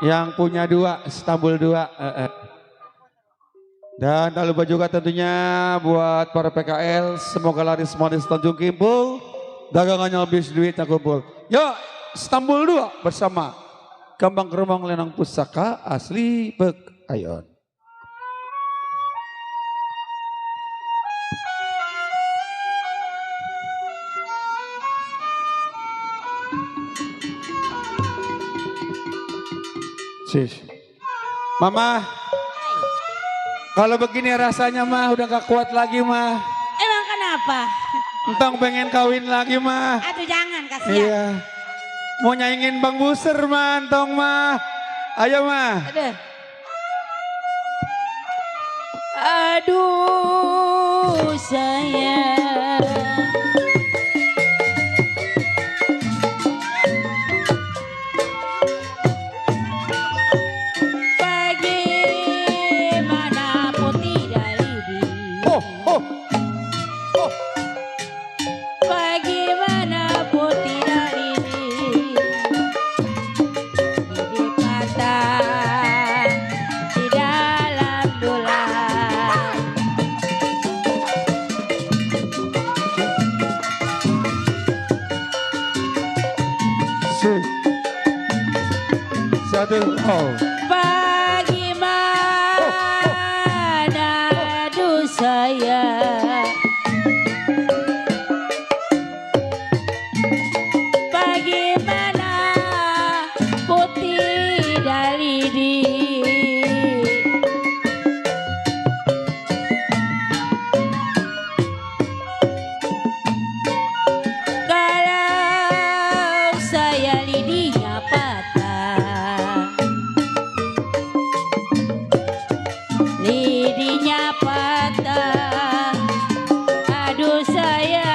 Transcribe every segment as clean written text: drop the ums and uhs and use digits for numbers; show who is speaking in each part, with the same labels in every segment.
Speaker 1: Yang punya dua, Istanbul dua. Dan tak lupa juga tentunya buat para PKL, semoga laris manis Tanjung Kimpul, dagangannya habis duitnya kumpul. Yuk, Istanbul dua bersama Kembang Keremang Lenang Pusaka asli Pek Ayon. Mama, kalau begini rasanya mah udah gak kuat lagi mah.
Speaker 2: Emang kenapa?
Speaker 1: Entong pengen kawin lagi mah.
Speaker 2: Aduh jangan kasihan.
Speaker 1: Iya. Mau nyaingin Bang Buser mah, entong mah. Ayo mah.
Speaker 2: Aduh. Aduh sayang. Bagaimana aduh sayang, bagaimana putih dalidi, kalau saya lidinya patah, lidinya patah, aduh sayang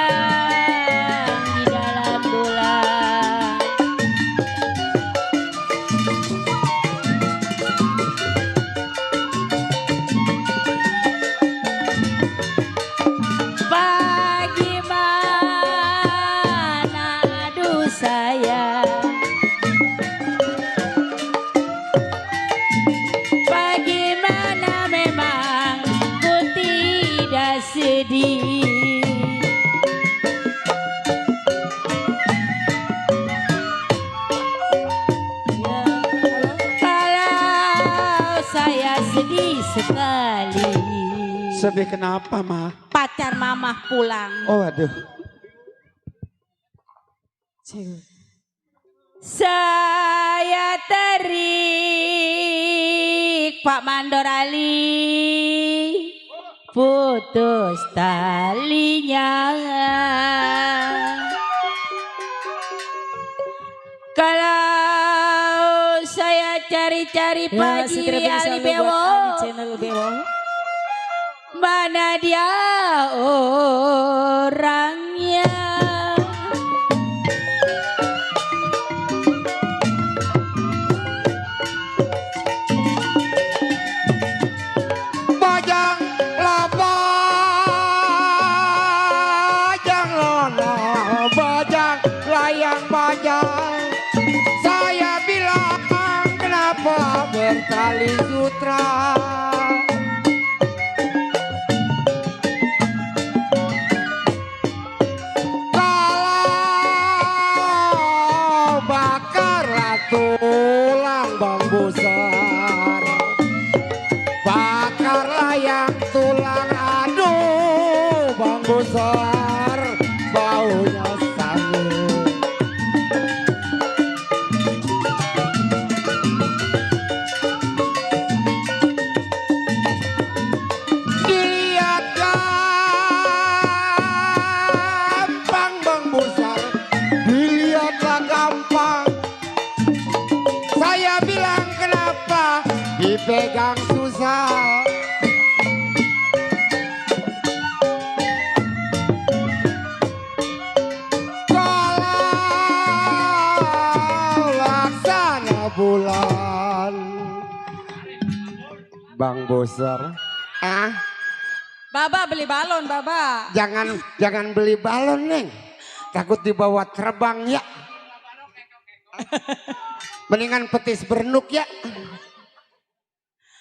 Speaker 2: di dalam tulang. Bagaimana aduh sayang, bagaimana memang ku tidak sedih. Kalau saya sedih sekali.
Speaker 1: Sedih kenapa mah?
Speaker 2: Pacar mamah pulang.
Speaker 1: Oh aduh.
Speaker 2: Saya terik Pak Mandor Ali, putus talinya. Kalau saya cari-cari pagi Ali Bewo, mana dia orangnya?
Speaker 1: Bajang laba, bajang lona, bajang layang bajang. Saya bilang kenapa bertali sutra? Kalau bakarlah tulang Bang Buser, bakarlah yang tulang, aduh Bang Buser, baunya sangat. Dilihat gampang Bang Buser, dilihatlah gampang. Saya bilang kenapa dipegang susah? Kalau laksana bulan. Bang Buser,
Speaker 2: Baba beli balon, Baba.
Speaker 1: jangan beli balon Neng, takut dibawa terbang ya.
Speaker 3: Mendingan petis bernuk ya.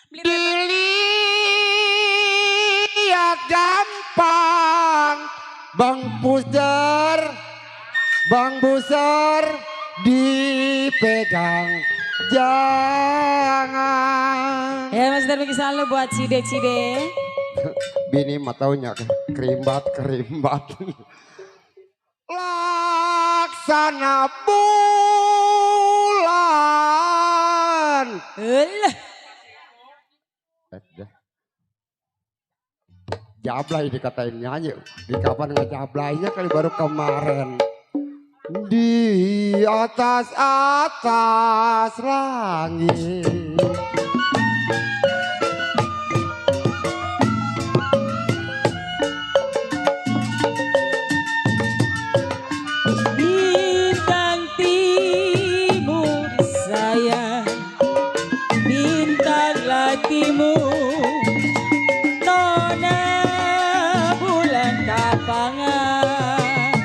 Speaker 3: Dilihat gampang, Bang Buser dipegang jangan.
Speaker 2: Ya Mas Darwiki selalu buat cide-cide.
Speaker 3: Bini mah taunya kerimbat. Laksana bulan. Jablay dikatain nyanyi. Di kapan ngejablaynya kali baru kemarin. Di atas langit.
Speaker 2: Bintang timur saya, bintanglah timur, nona bulan kapangan.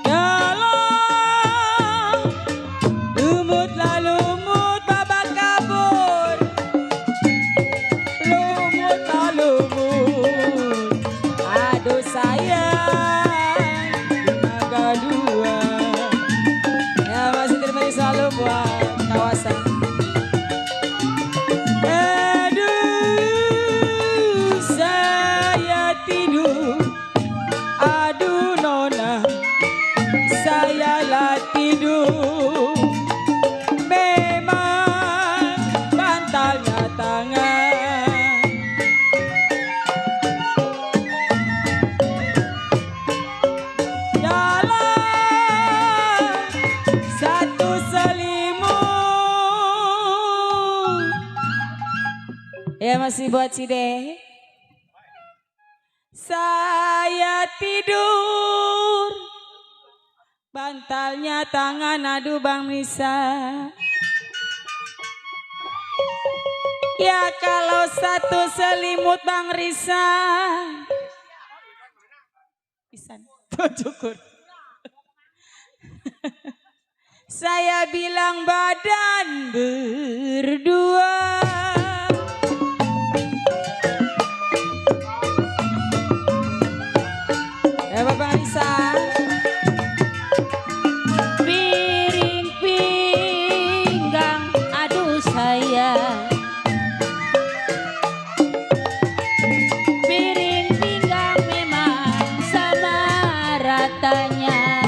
Speaker 2: Kalau lumutlah lumut babak kabur, lumutlah lumut, aduh sayang naga dua. Ya masih terima kasih selalu buat kawasan. Aduh saya tidur, aduh nona saya lah tidur, memang bantalnya tangan. Dalam satu selimut. Ya masih buat Cide. Saya tidur, bantalnya tangan, aduh Bang Misa. Ya kalau satu selimut Bang Risa. Pisan, cukur. Saya bilang badan berdua. Ya Bapak Risa. Piring pinggang, aduh sayang. Piring pinggang memang sama ratanya.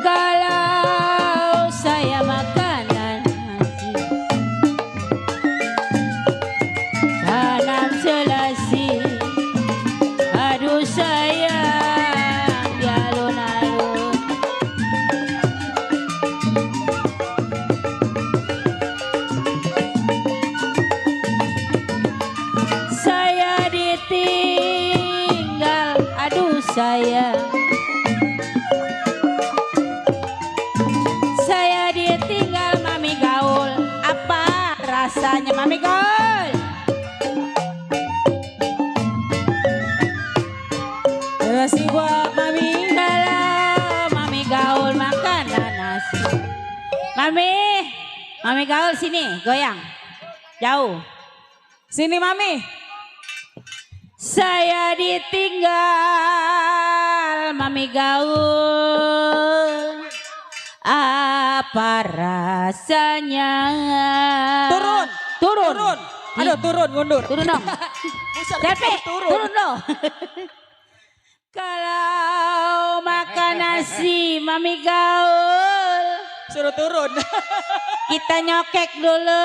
Speaker 2: Kalau saya makanan nasi, tanam selasi, aduh sayang di alun-alun. Saya ditinggal, aduh sayang. Saya ditinggal mami gaul, apa rasanya mami gaul? Terima kasih buat mami. Kalau mami gaul makanan nasi. Mami gaul sini, goyang. Jauh. Sini mami. Saya ditinggal mami gaul, apa rasanya? Turun. Aduh turun, mundur. Turun dong. Selfie, turun dong. Kalau makan nasi mami gaul, suruh turun. Kita nyokek dulu.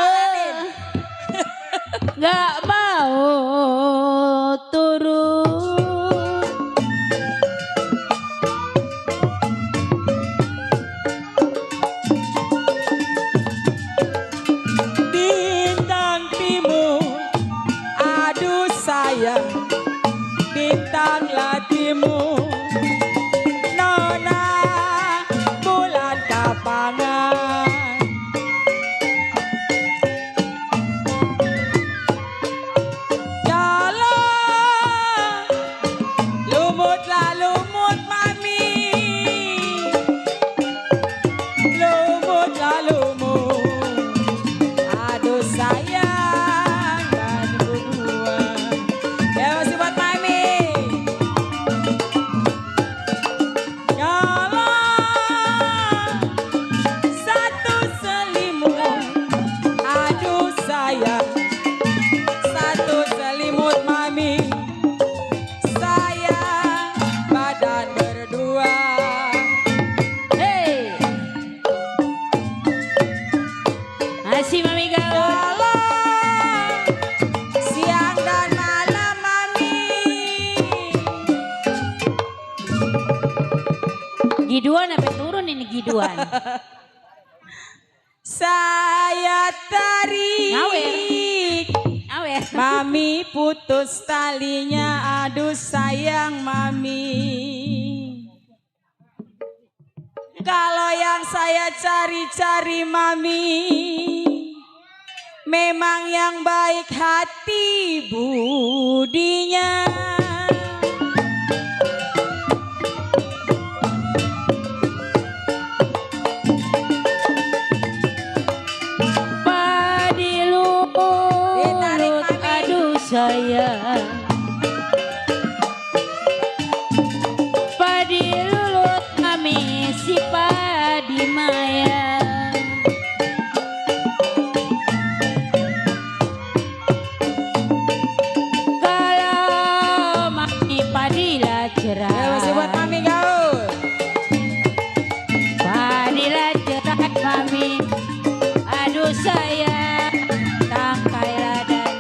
Speaker 2: Gak mau turun. Bintang timur, aduh sayang, bintanglah timur, nona bulan kapangan. Giduan apa turun ini giduan?
Speaker 4: Saya tarik.
Speaker 2: Awer.
Speaker 4: Mami putus talinya, aduh sayang mami. Kalau yang saya cari-cari mami, memang yang baik hati budinya.
Speaker 2: Sayang padi lulut mami si padi maya kalau mami padi lah cerah
Speaker 4: Masih buat mami gaul.
Speaker 2: padi lah cerah mami aduh sayang tangkai ladanya.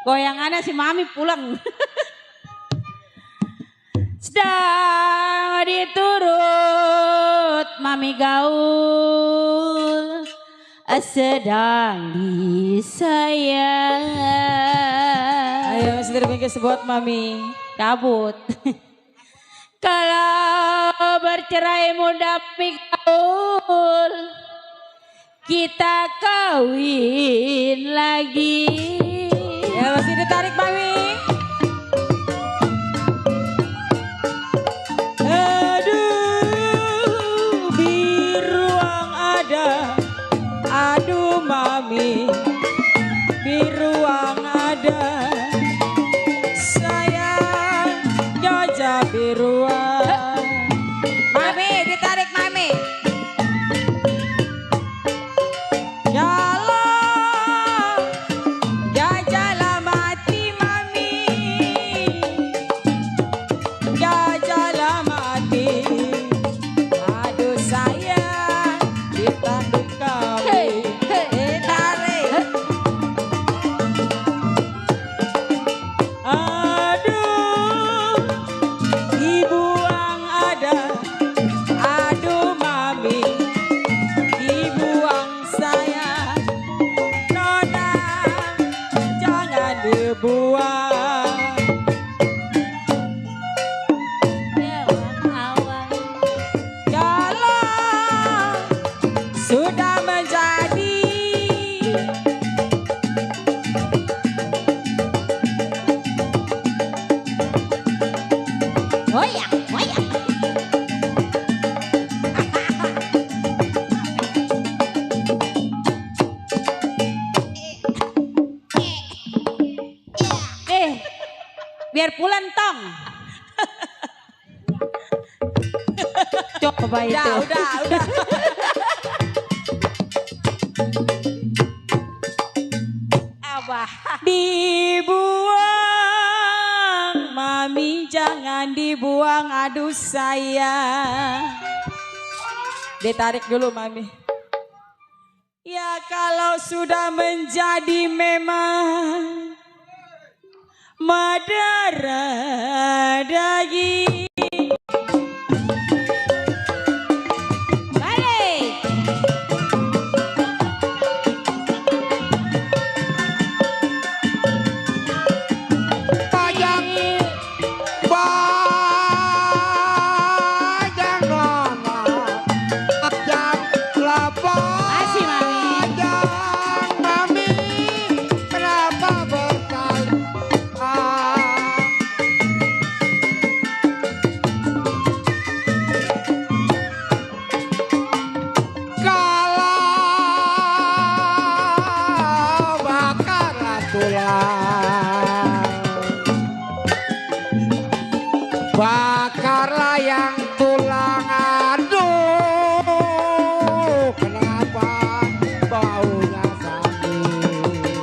Speaker 2: Goyangannya si mami pulang. Sedang diturut mami gaul, sedang disayang.
Speaker 4: Ayo Mister Bingkis buat mami.
Speaker 2: Cabut. Kalau bercerai mudah gaul, kita kawin lagi.
Speaker 4: Ya masih ditarik mami. Aduh biruang ada, aduh mami biruang ada, sayang gajah biruang. Mami ditarik mami. Sudah menjadi
Speaker 2: Goyang, goyang. Biar pulang tong. Coba itu.
Speaker 4: udah.
Speaker 2: Abah.
Speaker 4: Dibuang, mami jangan dibuang, aduh sayang. Ditarik dulu mami. Ya kalau sudah menjadi memang Madara daging.
Speaker 2: Balik. Masih mami.
Speaker 3: Bakar layang tulang, aduh kenapa baunya sakit.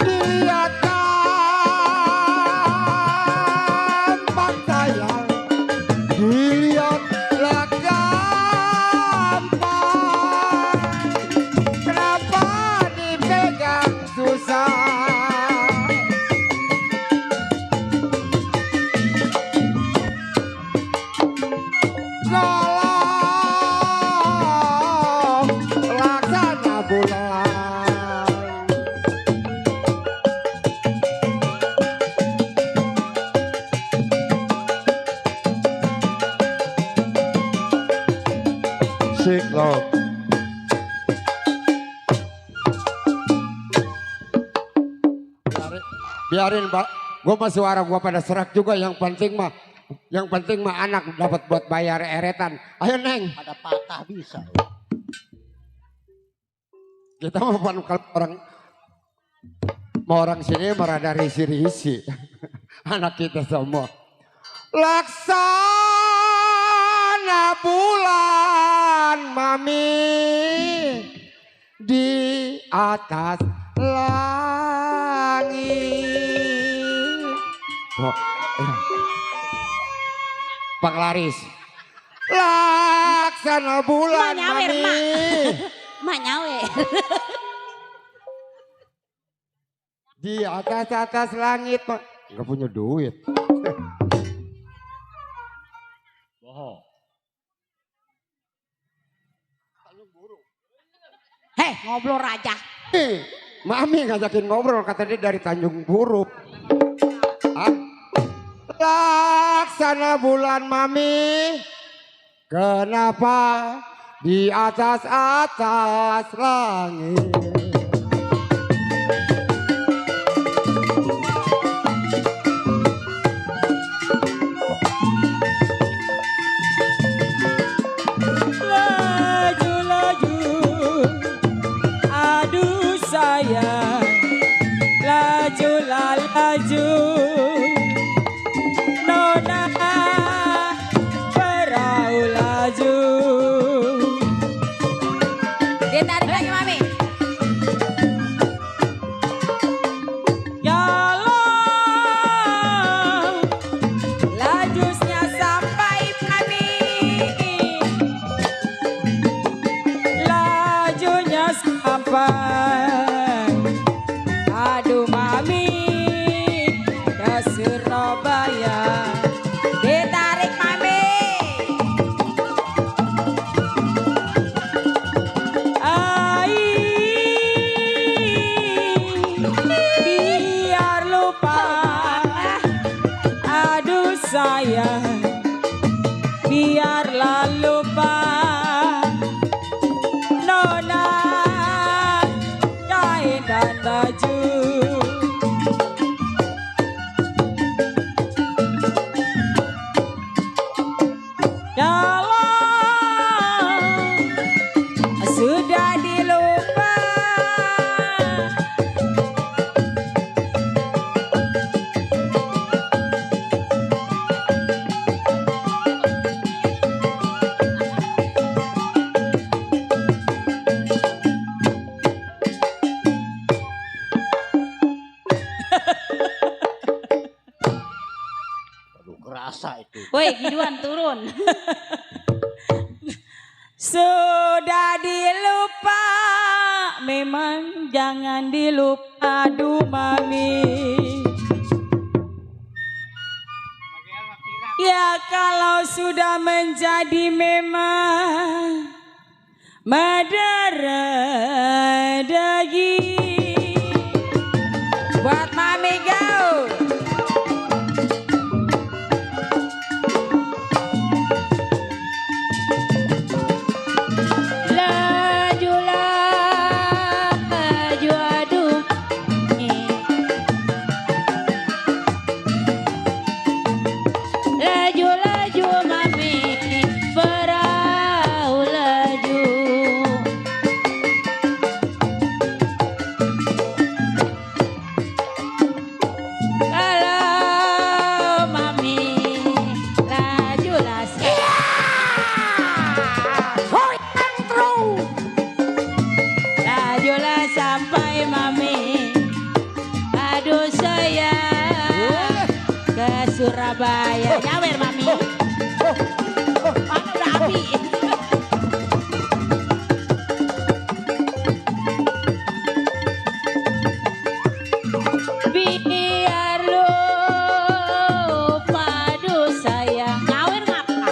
Speaker 3: Lihat gampang sayang, dilihat lah gampang, kenapa dipegang susah. Tolong laksana bulan.
Speaker 1: Sik loh.
Speaker 3: Biarin Pak, gue mah suara gue pada serak juga. Yang penting mah anak dapat buat bayar eretan. Ayo Neng.
Speaker 5: Ada patah bisa.
Speaker 3: Kita mau kalau orang sini merada risi-risi. Anak kita semua. Laksana bulan mami di atas langit. Oh, iya. Pak Laris. Laksana bulan
Speaker 2: Ma nyawer,
Speaker 3: mami.
Speaker 2: Ma. Ma nyawer.
Speaker 3: Di atas langit, Pak. Enggak punya duit.
Speaker 5: Bohong.
Speaker 2: Hei, ngobrol aja.
Speaker 3: Mami ngajakin ngobrol, kata dia dari Tanjung Buruk. Ah? Laksana bulan mami, kenapa di atas langit?
Speaker 4: Laju-laju, aduh sayang, lajulah laju, nona perahu laju.
Speaker 2: Ditarik lagi Mami.
Speaker 4: Ya Allah, lajusnya sampai Mami, lajunya sampai, aduh Mami, ke Surabaya.
Speaker 2: Ditarik Mami.
Speaker 4: Biar lupa, aduh sayang, biarlah lupa, nona kain dan baju. Ya Allah, sudah dilupa.
Speaker 5: Aduh kerasa itu.
Speaker 2: Woi, giduan turun.
Speaker 4: Sudah dilupa, memang jangan dilupa, aduh Mami. Ya kalau sudah menjadi memang mendarah daging. Buat Mami Gaul.
Speaker 2: Lajulah, laju aduh. Laju, laju Surabaya. Nyawer mami. Mana udah api. Biar lupa aduh sayang. Nyawer ngapa?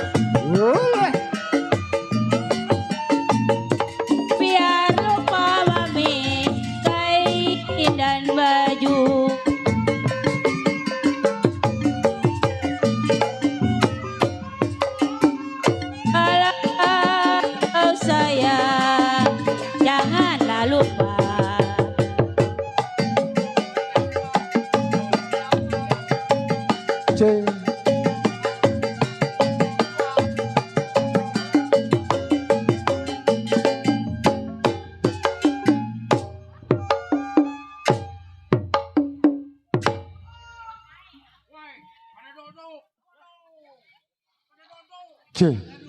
Speaker 2: Biar lupa mami kain dan baju. Kalau sayang janganlah lupa.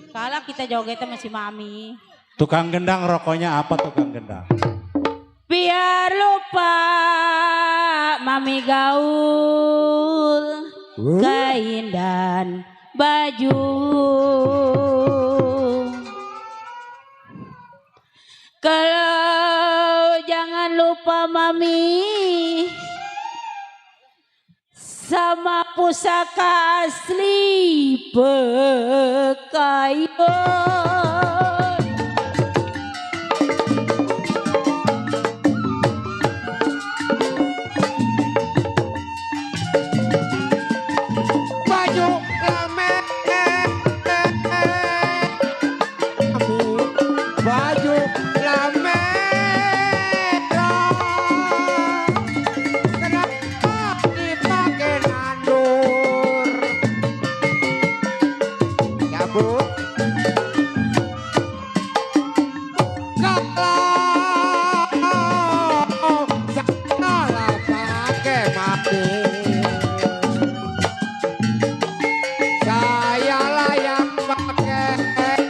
Speaker 2: Kalau kita joget sama si mami.
Speaker 6: Tukang gendang rokoknya apa tukang gendang?
Speaker 2: Biar lupa mami gaul kain dan baju. Kalau jangan lupa mami sama pusaka asli Pekayun.
Speaker 3: Baju lame, baju lame, kenapa dipakai nandur? Cabut. Kalau salah pakai mati. Saya layak pakai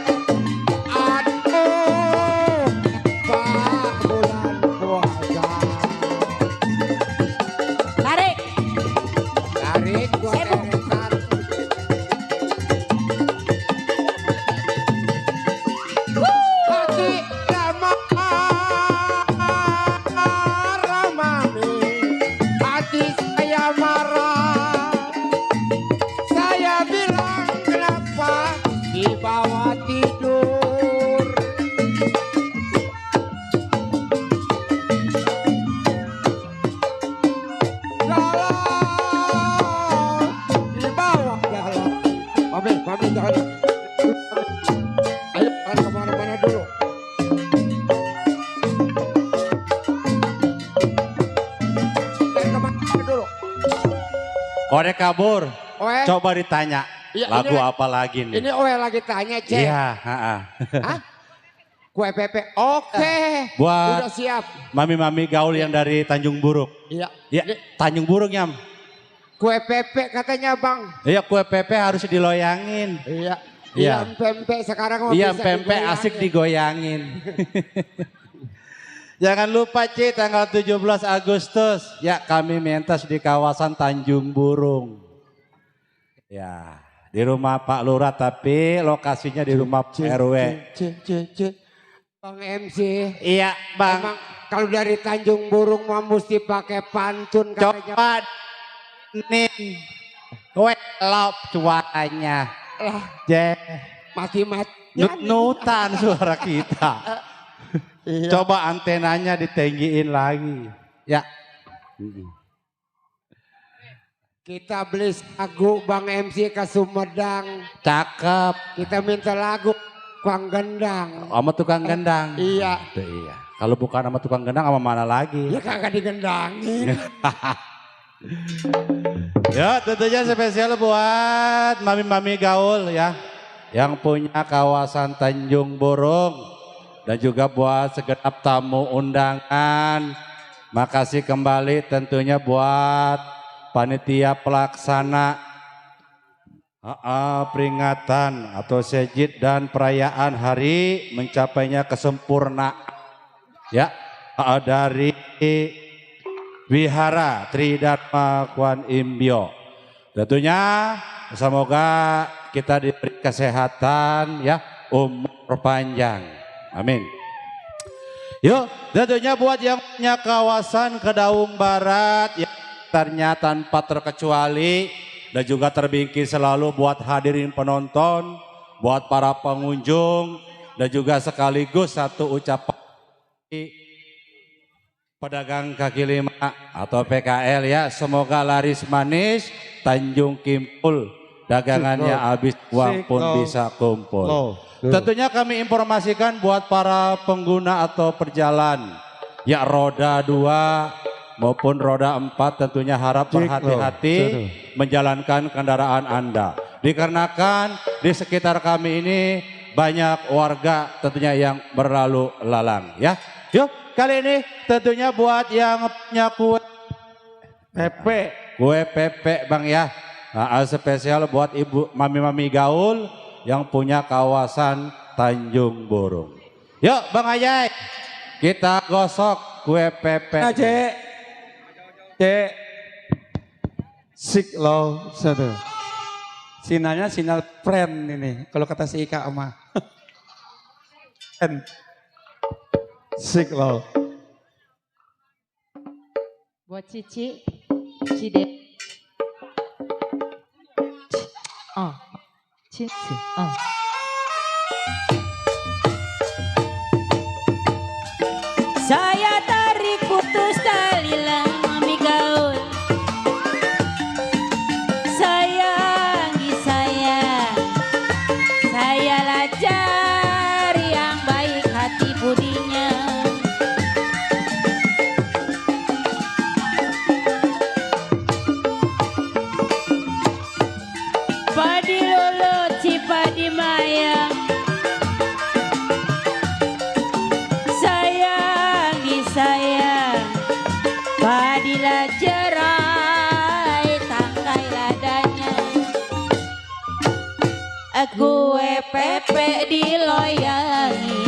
Speaker 3: aduh Pak bulan puasa.
Speaker 2: Tarik.
Speaker 3: Tarik gua deretan. Hati lama marah mami, hati saya marah. Saya bilang kenapa di bawah tidur. Kalau di bawah jalan. Mami jangan. Ayo jangan kemana-mana dulu. Jangan kemana-mana dulu.
Speaker 6: Korek kabur.
Speaker 3: Oe,
Speaker 6: Coba ditanya.
Speaker 3: Iya,
Speaker 6: Lagu
Speaker 3: ini-
Speaker 6: apa lagi nih?
Speaker 3: ini Oe lagi tanya cek.
Speaker 6: Iya, ha-ha.
Speaker 3: Hah? Kue pepe. Oke.
Speaker 6: Buat-
Speaker 3: Udah siap.
Speaker 6: Mami-mami gaul yang dari Tanjung Buruk.
Speaker 3: Iya.
Speaker 6: Ya, Tanjung Buruk Nyam.
Speaker 3: Kue pepe katanya bang.
Speaker 6: Iya, kue pepe harus diloyangin.
Speaker 3: Iya.
Speaker 6: Iya.
Speaker 3: Iya pempek sekarang mah
Speaker 6: Iya,
Speaker 3: bisa
Speaker 6: pempek
Speaker 3: digoyangin.
Speaker 6: asik digoyangin. Jangan lupa Ci, tanggal 17 Agustus. Ya, kami mentas di kawasan Tanjung Burung. Ya, di rumah Pak Lurah tapi lokasinya di rumah RW.
Speaker 3: Bang MC.
Speaker 6: Iya, Bang.
Speaker 3: Emang kalau dari Tanjung Burung mah mesti pakai pantun katanya.
Speaker 6: Coba nih. Kowe lop cuacanya.
Speaker 3: Lah,
Speaker 6: Je,
Speaker 3: mati-mati.
Speaker 6: nut-nutan suara kita.
Speaker 3: Iya.
Speaker 6: Coba antenanya ditenggiin lagi. Ya.
Speaker 3: Kita beli lagu Bang MC ke Sumedang.
Speaker 6: Cakep.
Speaker 3: Kita minta lagu Kuang Gendang.
Speaker 6: Sama tukang gendang.
Speaker 3: Iya.
Speaker 6: Tuh, iya. Kalau bukan sama tukang gendang sama mana lagi?
Speaker 3: Ya kagak digendangin.
Speaker 6: Ya tentunya spesial buat mami-mami gaul ya. Yang punya kawasan Tanjung Burung. Dan juga buat segenap tamu undangan. Makasih kembali tentunya buat panitia pelaksana peringatan atau sejid dan perayaan hari mencapainya kesempurnaan ya dari Wihara Tridharma Kwan Imbyo Tentunya semoga kita diberi kesehatan ya, umur panjang. Amin. Yuk, tentunya buat yang punya kawasan Kedaung Barat yang ternyata tanpa terkecuali dan juga terbingkis selalu buat hadirin penonton, buat para pengunjung dan juga sekaligus satu ucapan pedagang kaki lima atau PKL ya, semoga laris manis, Tanjung Kimpul, dagangannya habis, uang pun bisa kumpul. Tentunya kami informasikan buat para pengguna atau perjalan, ya roda 2 maupun roda 4 tentunya harap berhati-hati menjalankan kendaraan Anda. Dikarenakan di sekitar kami ini banyak warga tentunya yang berlalu lalang ya. Yuk kali ini tentunya buat yang punya kue Pepe Bang ya. Nah, spesial buat ibu mami-mami gaul yang punya kawasan Tanjung Burung. Yuk Bang Ajay, kita gosok kue Pepe.
Speaker 1: Nah, Cek. Sik lo satu. Sinyalnya sinyal friend ini. Kalau kata si Ika mah. Sik lo.
Speaker 4: Buat Cici, Cide. Oh, Cici. Oh.
Speaker 2: Saya tarik putus tali mami gaul. Sayangi saya lajar yang baik hati budinya. Padi lolo cipadi mayang. Padilah cerai tangkai ladanya. Gue Pepe diloyangi,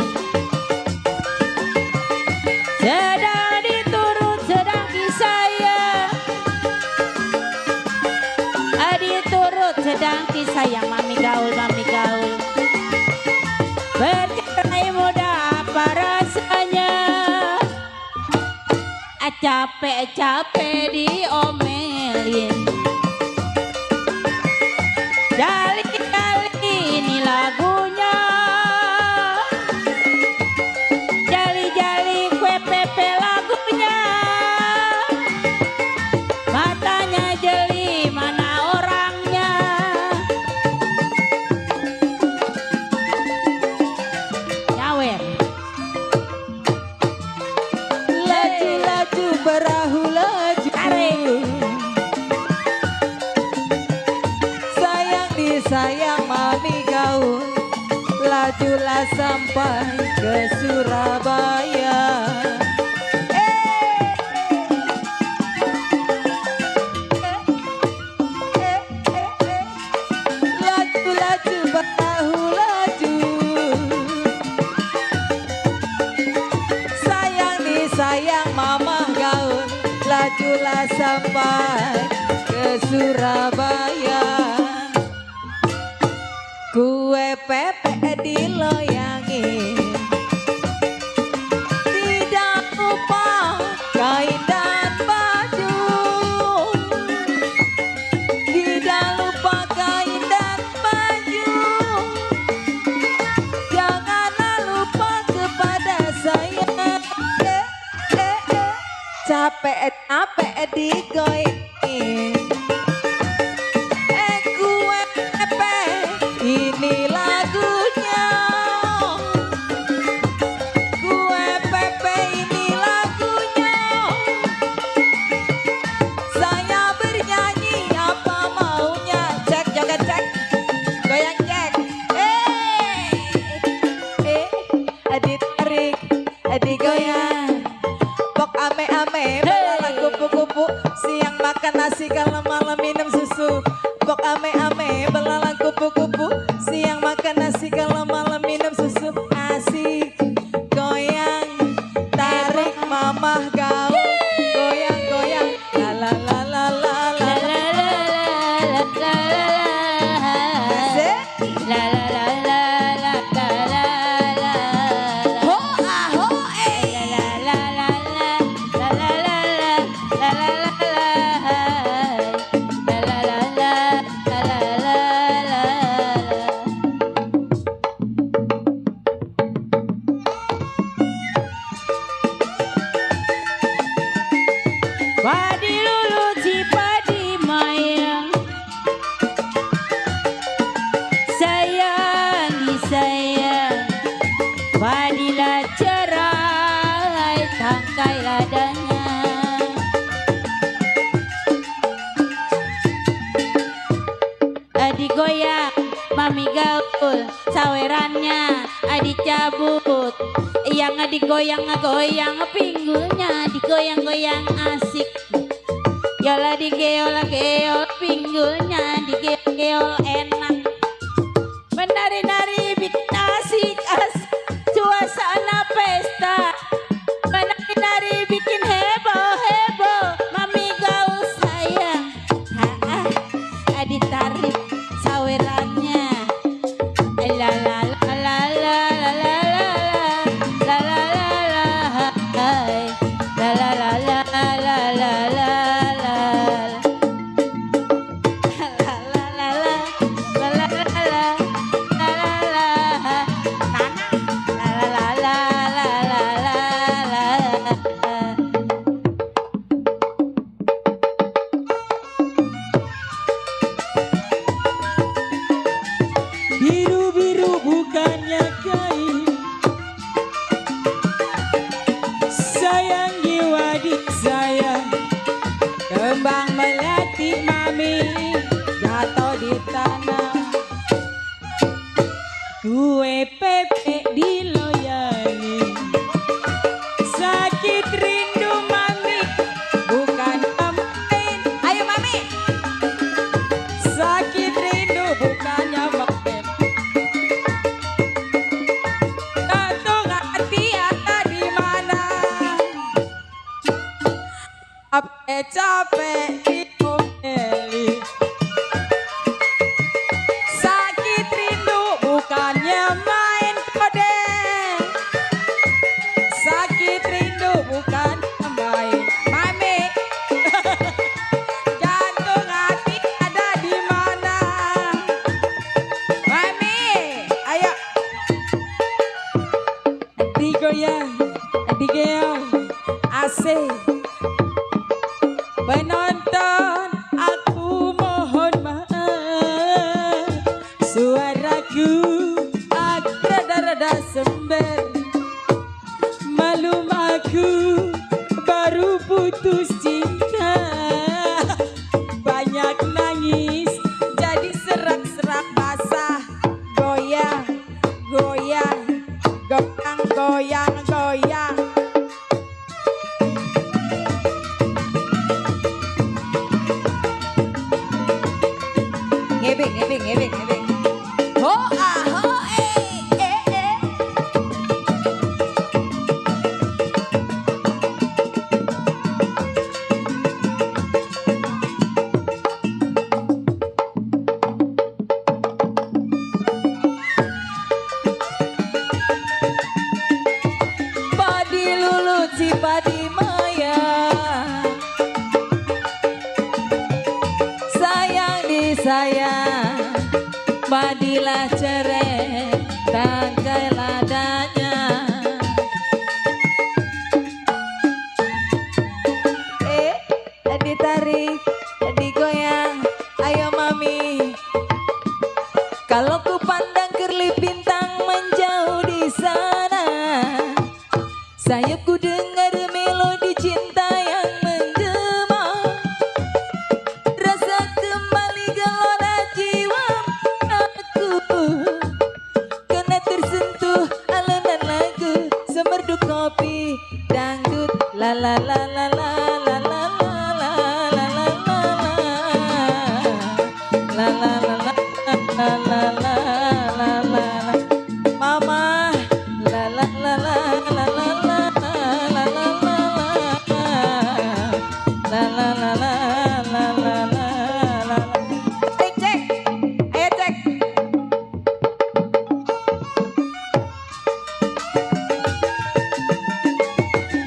Speaker 2: sedang diturut sedang disayang. Diturut sedang disayang mami gaul bercerai muda apa rasanya. Capek-capek diomelin. Kali-kali ini lagunya. Jali-jali kue Pepe lagunya. Matanya jeli mana orangnya. Nyawer.
Speaker 4: Perahu laju, sayang disayang mami gaul, lajulah sampai ke Surabaya. Laju-laju perahu laju, sayang disayang mama gaul, lajulah sampai ke Surabaya. Kue Pepe diloyangi, tidak lupa kain dan baju, tidak lupa kain dan baju. Janganlah lupa kepada saya. Capek-capek digoyangin. Gue Pepe ini lagunya. Gue Pepe ini lagunya. Saya bernyanyi apa maunya. Cek joget cek, goyang cek. Ditarik, digoyang. Ame-ame, malah kupu-kupu siang makan.
Speaker 2: mami gaul, sawerannya dicabut, yang digoyang-goyang pinggulnya, digoyang-goyang asik. Yola digeol-geol pinggulnya, digeol-geol enak. Menari-nari bikin asik, suasana pesta. Menari-nari bikin heboh-heboh, mami gaul sayang. Ditarik sawerannya. La la la la la la la la la la la la la la la la la. Biru-biru bukannya kain, sayang jiwa di sayang. Kembang melati mami jatuh di tanah, kue pepek diloyani. Sakit rindu mami bukan main. Ayo mami, sakit rindu bukannya main. Capek diomeli, sakit rindu bukannya main kode, sakit rindu bukan main. Mami, jantung hati ada di mana? Mami, ayo digoyang, digoyang, asik. Penonton, aku mohon maaf, suaraku agak rada-rada sember. Malum aku baru putus cinta, banyak nangis jadi serak-serak basah. Goyang, goyang, goyang, goyang, goyang. Ngebing, ngebing, ngebing, ngebing. Ho ah ho eh. Padi lulut si padi maya, sayang disayang, padilah cerai tangkai ladanya. Ditarik, digoyang, ayo mami. Kalau ku pandang kerlip bintang menjauh di sana, saya ku dengar melodi cinta yang menggema. Rasa kembali gelora jiwa aku, kena tersentuh alunan lagu semerdu kopi dangdut. La la la la la la la la la la la la la la la la la la la. Mama la la la la la la la la la la la. Cek cek, ayo cek.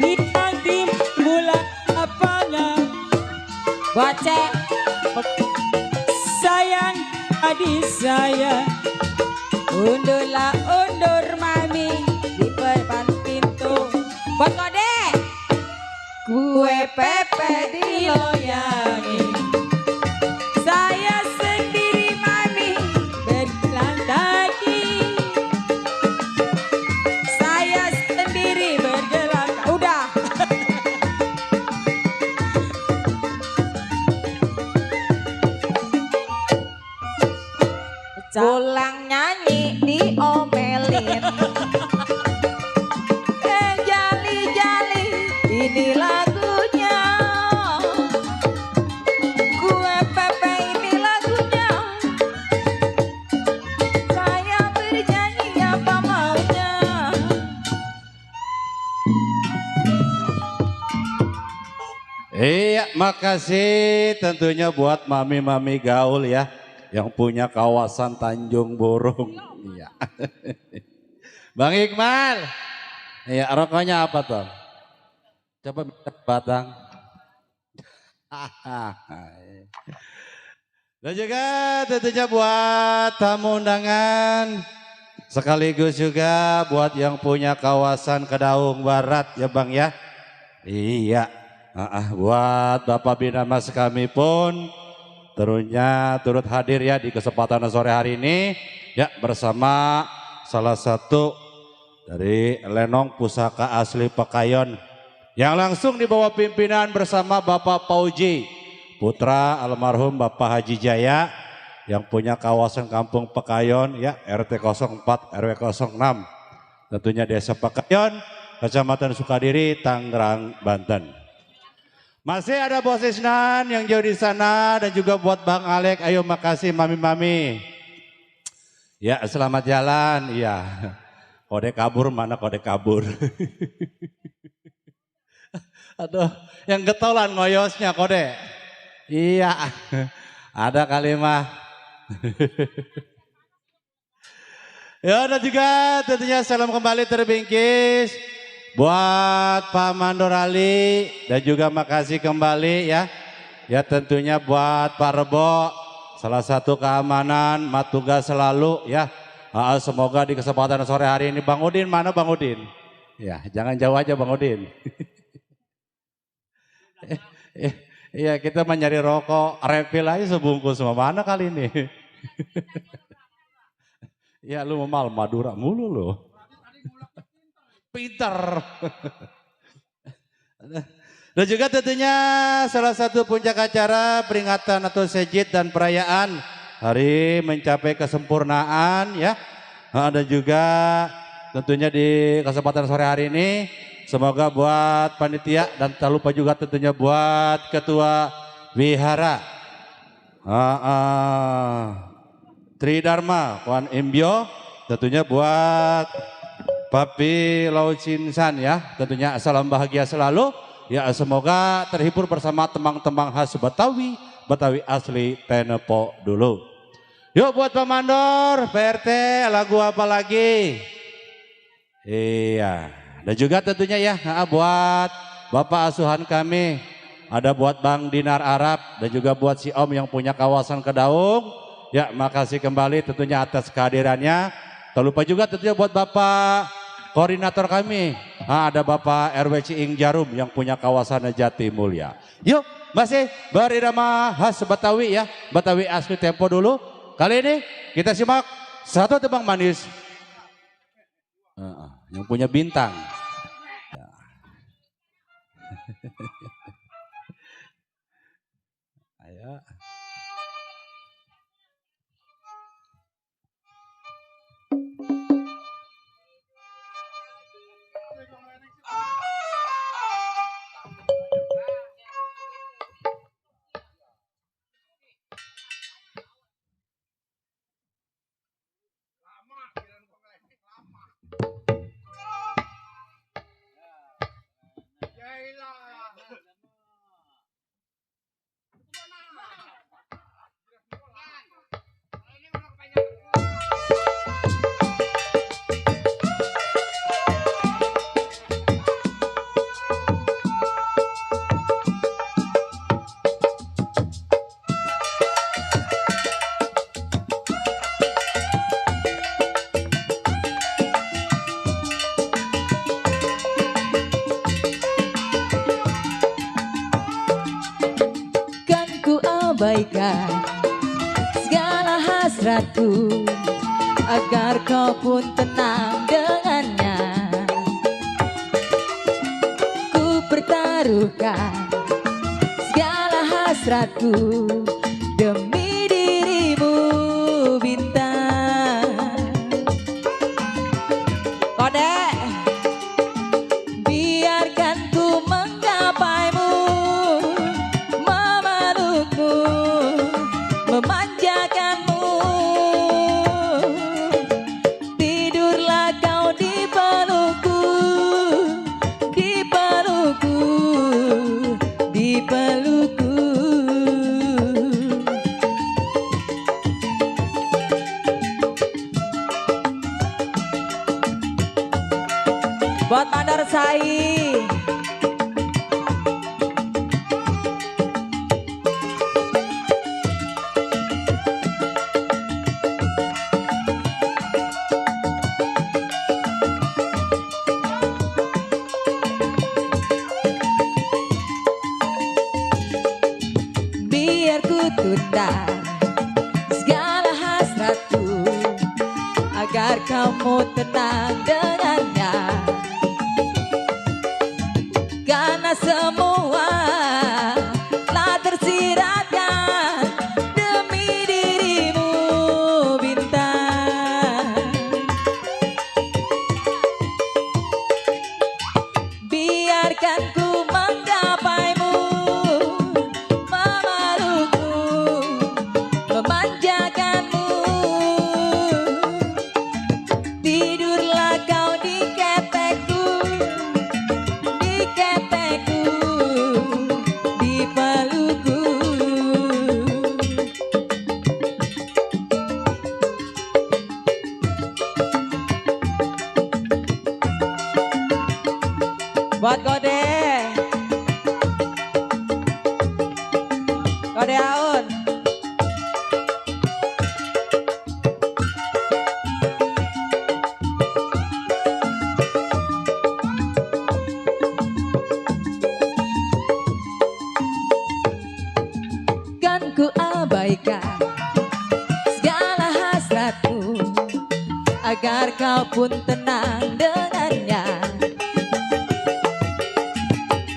Speaker 2: Bintang di bulan lapangan, bocek. Sayang adik saya, undurlah undur mami di depan pintu. Buat kode, kue pepe diloyangi. Saya sendiri mami berjalan kaki. Saya sendiri berjalan kaki. Udah. Bola
Speaker 4: Tukang nyanyi diomelin. Jali-jali ini lagunya. Gue Pepe ini lagunya. Saya bernyanyi apa maunya.
Speaker 6: Iya, makasih tentunya buat mami-mami gaul ya yang punya kawasan Tanjung Burung. Iya. Bang Iqbal. Iya, rokoknya apa tuh? Coba minta batang. Dan juga tentunya buat tamu undangan sekaligus juga buat yang punya kawasan Kedaung Barat ya Bang ya. Iya. Buat Bapak Bina Mas kami pun tentunya turut hadir ya di kesempatan sore hari ini ya bersama salah satu dari Lenong Pusaka Asli Pekayon yang langsung di bawah pimpinan bersama Bapak Pauji putra almarhum Bapak Haji Jaya yang punya kawasan Kampung Pekayon ya RT 04 RW 06 tentunya Desa Pekayon Kecamatan Sukadiri Tangerang Banten. Masih ada Bos Isnan yang jauh di sana dan juga buat Bang Alek. Ayo makasih mami-mami. Ya selamat jalan. Iya. Kode kabur mana kode kabur. Aduh yang getolan ngoyosnya kode. Iya. Ada kalimat. Ya dan juga tentunya salam kembali terbingkis. Buat Pak Mandor Ali dan juga makasih kembali ya. Ya tentunya buat Pak Rebo salah satu keamanan matuga selalu ya. Semoga di kesempatan sore hari ini Bang Udin mana Bang Udin? Ya jangan jauh aja Bang Udin. Iya kita mencari rokok refill aja sebungkus sama mana kali ini. Ya lu memal Madura mulu lu. Pinter. Dan juga tentunya salah satu puncak acara peringatan atau sejid dan perayaan hari mencapai kesempurnaan ya. Dan juga tentunya di kesempatan sore hari ini semoga buat panitia dan tak lupa juga tentunya buat ketua wihara Tridharma Kwan Imbyo tentunya buat Papi Laucinsan ya, tentunya salam bahagia selalu. Ya semoga terhibur bersama temang-temang khas Betawi, Betawi asli Tenepo dulu. Yuk buat Pak Mandor, PRT lagu apa lagi? Iya, dan juga tentunya ya buat Bapak asuhan kami, ada buat Bang Dinar Arab dan juga buat si Om yang punya kawasan Kedaung. Ya makasih kembali tentunya atas kehadirannya. Tak lupa juga tentunya buat Bapak koordinator kami. Ada Bapak RW Ciing Jarum yang punya kawasan Jati Mulia. Yuk masih berirama khas Betawi ya. Betawi asli tempo dulu. Kali ini kita simak satu tebang manis. Yang punya bintang. Ayo.
Speaker 2: abaikan segala hasratku agar kau pun tenang dengannya. Ku pertaruhkan segala hasratku demi dirimu bintang. Buat Mandar Sai. Biar ku tunda segala hasratku agar kamu tenang dengannya. Karena semua telah tersiratkan demi dirimu bintang. Biarkan ku menggapaimu, memelukmu, memanjakanmu. Tidurlah kau di ketekku, di ketekku, di pelukku. Buat Kode, Kode Aun. Kan ku abaikan segala hasratmu agar kau pun tenang dengannya.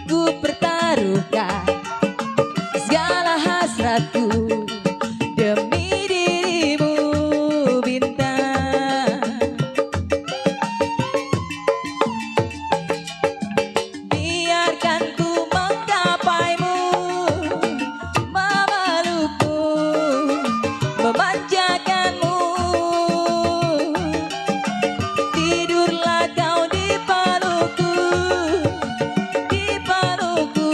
Speaker 2: Ku pertaruhkan segala hasratku demi dirimu bintang. Biarkan ku menggapaimu, memelukmu, memanjakanmu. Tidurlah kau di pelukku, di pelukku,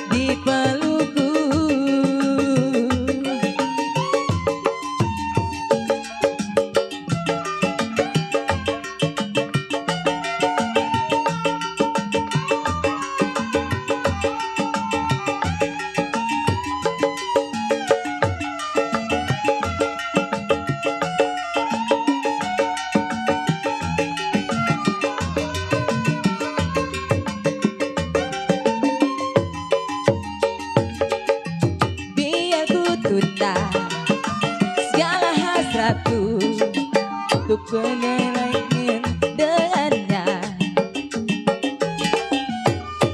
Speaker 2: di pelukku. Biar ku tunda segala hasratku untuk pengelengin dengannya.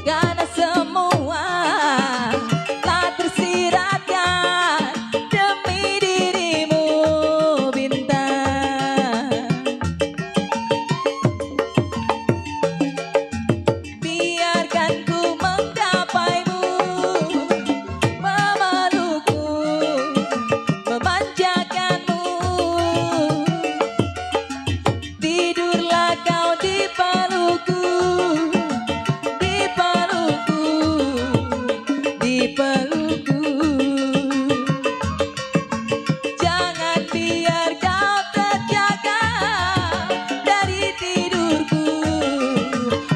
Speaker 2: Karena semua telah tersiratkan demi dirimu bintang. Biarkan ku menggapaimu, memelukmu, memanjakanmu. Tidurlah kau di pelukku, di pelukku, di pelukku. Jangan biar kau terjaga dari tidurku,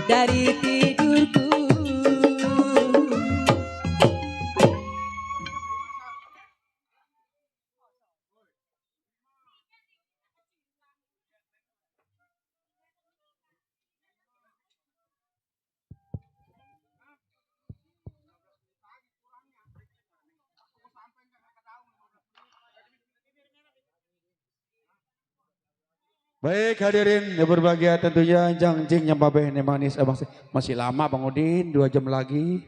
Speaker 2: dari tidurku.
Speaker 1: Baik hadirin yang berbahagia, tentunya jangjing yang babeh ini manis abang masih lama Bang Udin, 2 jam lagi.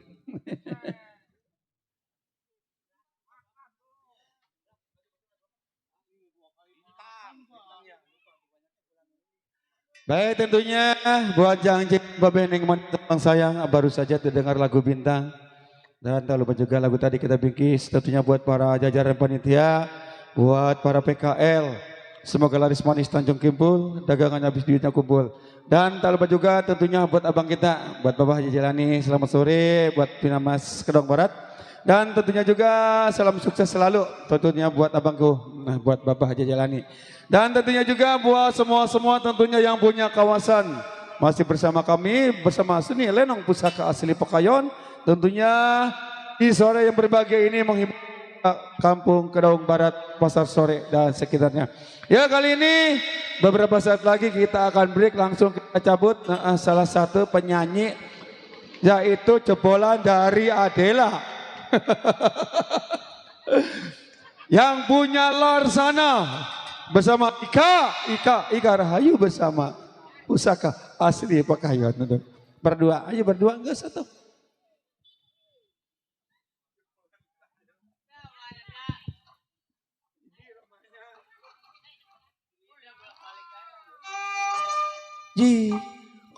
Speaker 1: Baik tentunya buat jangjing babeh ini manis abang sayang, baru saja terdengar lagu Bintang. Dan tak lupa juga lagu tadi kita bingkis tentunya buat para jajaran panitia, buat para PKL. Semoga laris manis Tanjung Kimpul, dagangannya habis duitnya kumpul. Dan tak lupa juga tentunya buat abang kita, buat Bapak Haji Jalani, selamat sore, buat Pinamas Kedong Barat. Dan tentunya juga salam sukses selalu tentunya buat abangku, buat Bapak Haji Jalani. Dan tentunya juga buat semua tentunya yang punya kawasan Masih bersama kami, bersama Seni Lenong Pusaka Asli Pekayon. Tentunya di sore yang berbahagia ini menghibur Kampung Kedaung Barat, Pasar Sore dan sekitarnya. Ya, kali ini beberapa saat lagi kita akan break, langsung kita cabut. Salah satu penyanyi yaitu jebolan dari Adela. Yang punya luar sana bersama Ika Rahayu bersama Pusaka Asli Pekayon. Berdua, ayo berdua enggak satu. Ji,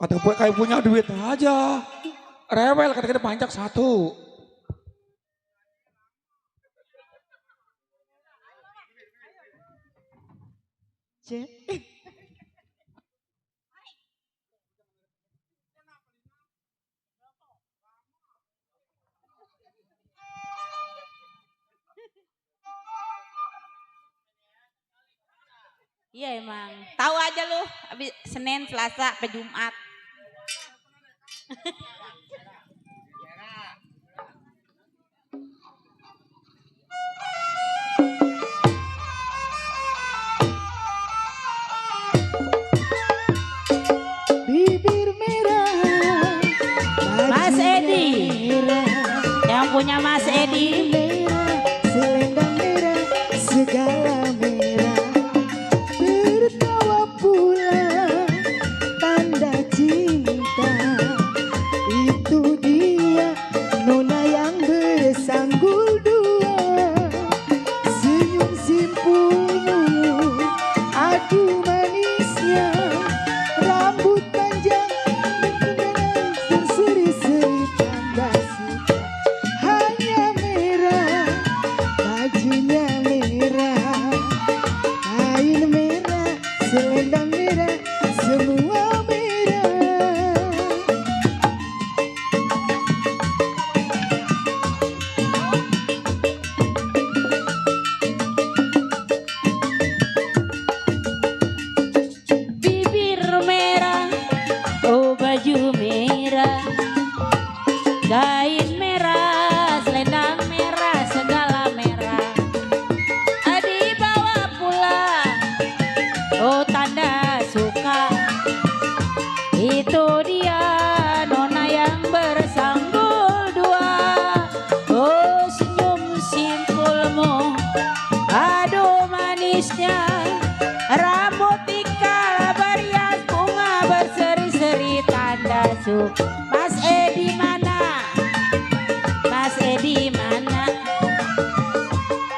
Speaker 1: kata gue kayak punya duit aja. Rewel kata-kata pancak satu.
Speaker 4: Iya emang. Tahu aja lu, habis Senin, Selasa, ke Jumat.
Speaker 2: Bibir merah,
Speaker 4: Mas Edi. Yang punya Mas Edi.
Speaker 2: merah, selendang merah, segala merah. Tertawa pula tanda cinta. Itu dia nona yang bersanggul dua. Senyum simpulmu, aduh manisnya. Rambut panjang berseri-seri tanda suka. Hanya merah, bajunya merah, kain merah, selendang merah, semua merah.
Speaker 4: Bibir merah, oh baju merah, kain merah, selendang merah, segala merah. Dibawa pulang, oh tanda suka. Itu dia nona yang bersanggul dua. Oh senyum simpulmu, aduh manisnya. Rambut ikal berias bunga berseri-seri tanda suka. Mas Edi mana? Mas Edi mana?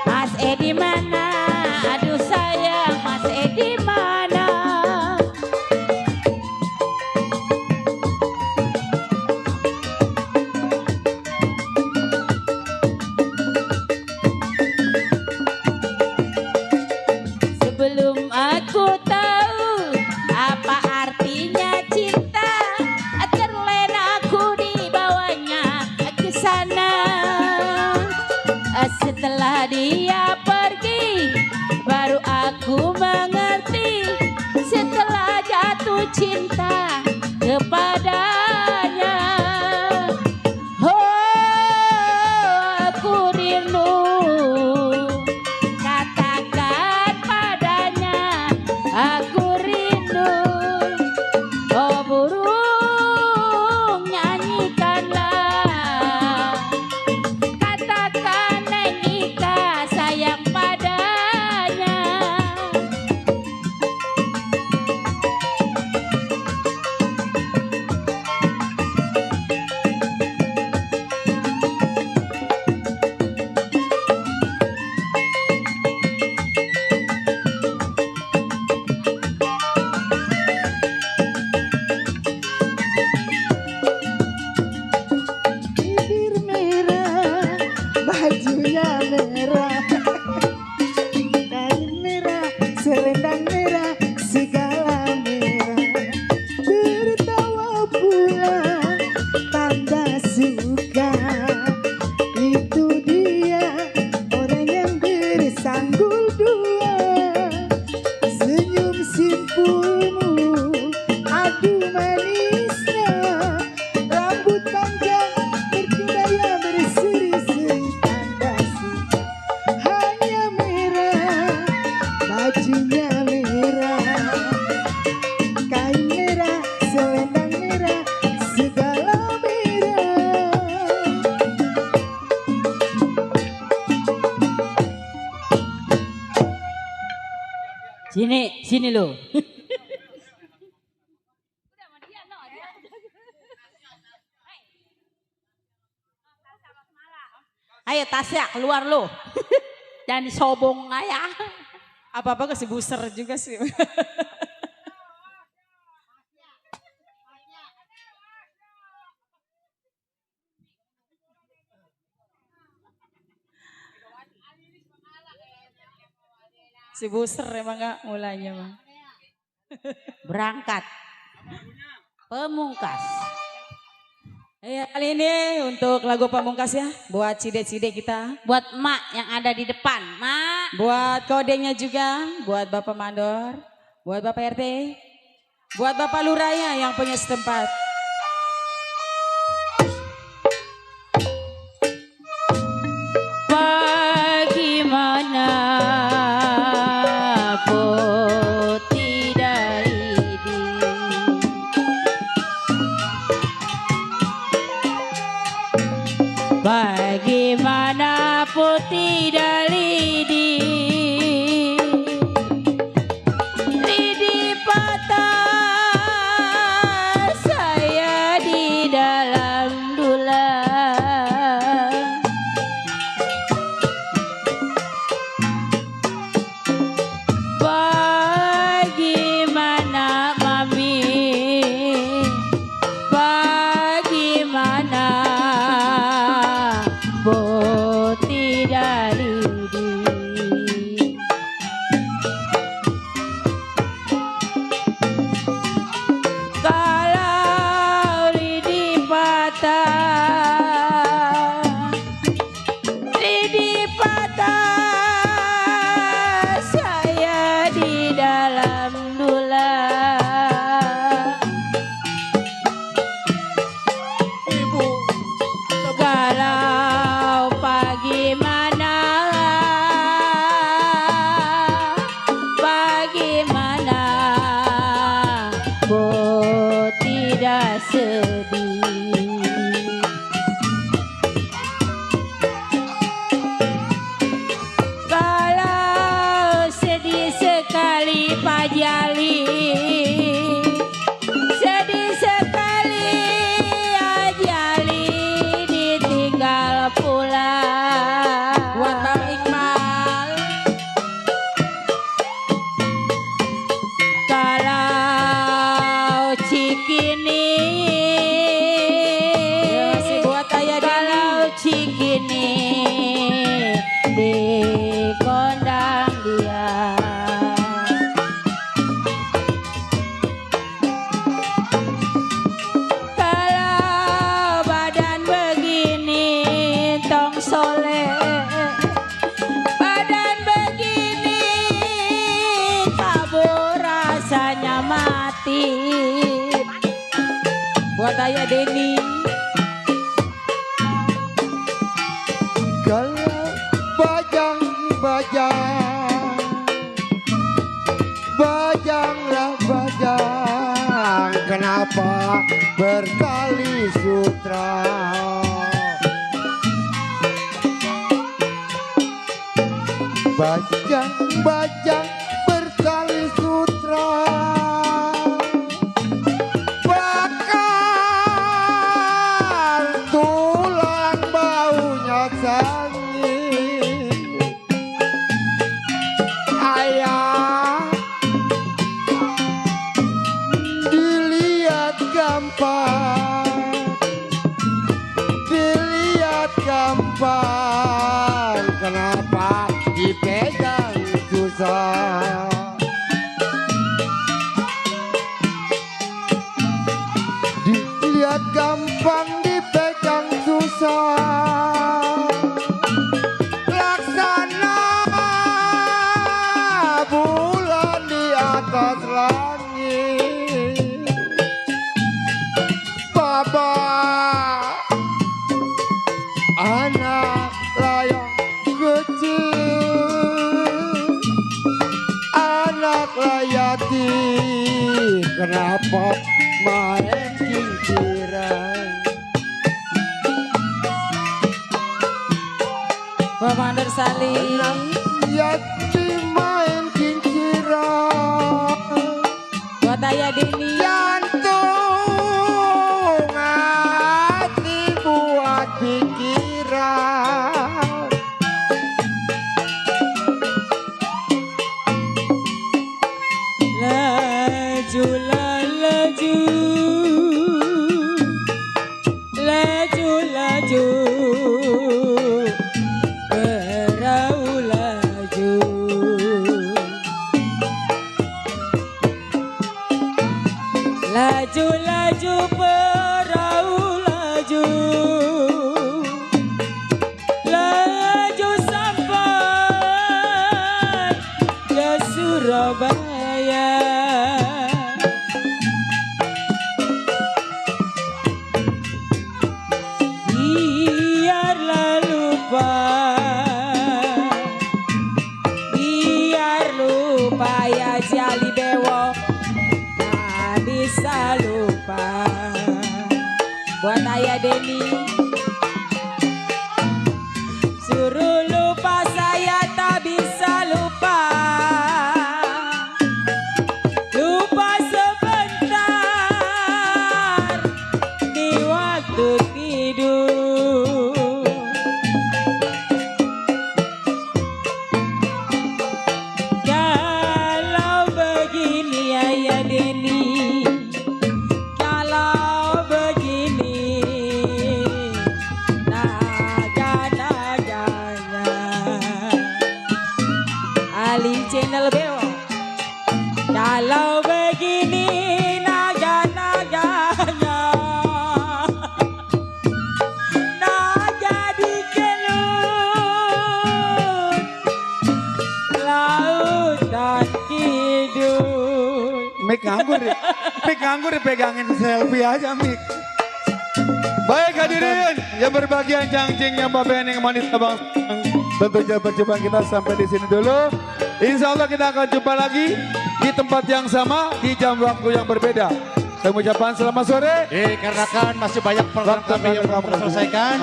Speaker 4: Mas Edi mana? Aduh sayang, Mas Edi mana? Sebelum aku tahu apa artinya cinta, terlena aku dibawanya ke sana. Setelah dia pergi, baru aku mengerti. Setelah jatuh cinta kepadanya, oh aku rindu. Katakan padanya, aku rindu. Oh burung nyanyikanlah, katakan Neng Ika sayang padanya.
Speaker 2: Bibir merah, bajunya merah, kain merah, selendang merah, segala merah. Tertawa pula tanda suka. Itu dia orang yang bersanggul dua. Senyum simpulmu, aduh manis. Sini lo.
Speaker 4: Ayo Tasya keluar lu.
Speaker 2: Jangan disobong ayah.
Speaker 4: Apa-apa kasih booster juga sih. Si booster emang gak mulanya mah.
Speaker 2: Berangkat. Pemungkas.
Speaker 4: Ya, kali ini untuk lagu pamungkas ya, buat cide-cide kita,
Speaker 2: Buat emak yang ada di depan. Mak.
Speaker 4: buat kodengnya juga, buat Bapak Mandor, buat Bapak RT, buat Bapak Lurahnya yang punya setempat.
Speaker 2: Bagaimana putih dari Bagaimana putih dari lidi patah saya di dalam dulang. Bagaimana mami, bagaimana putih dari kalau lidi patah saya di dalam dulang. Kalau bagaimana tidak sedih. Kalau sedih sekali Pak Jali, sedih sekali Ajali ditinggal pulang.
Speaker 4: Buat Bang Iqbal,
Speaker 2: Kalau Cikini,
Speaker 4: masih buat Ayah Dini.
Speaker 2: kalau Cikini di kondang dia. Kalau badan begini tong soleh, badan begini tabur rasanya mati.
Speaker 4: Buat Ayah Deni.
Speaker 3: Kalau bajang-bajang, bajanglah bajang, kenapa bertali sutra? Bajang-bajang bertali sutra, bakar tulang baunya sangit. Ayah dilihat gampang, dilihat gampang, kenapa dipegang susah? Dilihat gampang dipegang susah, laksana bulan di atas langit. Baba anak layang kecil, anak layati, kenapa main kinciran?
Speaker 4: Bapak Mandor Sali.
Speaker 3: Anak yatim main kinciran,
Speaker 4: Ayah Deni.
Speaker 3: Jantung hati buat pikiran.
Speaker 4: Laju laju, laju laju, perahu laju. Laju laju perahu laju, laju sampai ke Surabaya. Biarlah lupa, biar lupa ya Jali Bewok, tak bisa lupa. Buat Ayah Deni, suruh lupa saya tak bisa lupa. Lupa sebentar di waktu tidur. Kalau begini Ayah Deni, kalau begini naga-naganya Ali Channel Bewo. Kalau begini naga-naganya, naga dikelut lautan kidul.
Speaker 1: Mik nganggur ya. Mik nganggur dipegangin selfie aja Mik. Baik hadirin yang berbahagia cangcingnya Mbak Bening manis abang. Tentunya perjumpaan kita sampai di sini dulu. Insya Allah kita akan jumpa lagi di tempat yang sama di jam waktu yang berbeda. Saya ucapkan selamat sore.
Speaker 6: Dikarenakan masih banyak program
Speaker 1: Waktu
Speaker 6: kami yang belum
Speaker 1: kami
Speaker 6: terselesaikan.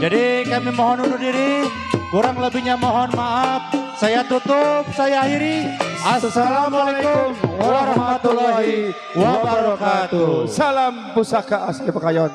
Speaker 6: Jadi kami mohon undur diri. Kurang lebihnya mohon maaf. Saya tutup, saya akhiri. Assalamualaikum warahmatullahi wabarakatuh.
Speaker 1: Salam pusaka asli Pekayon.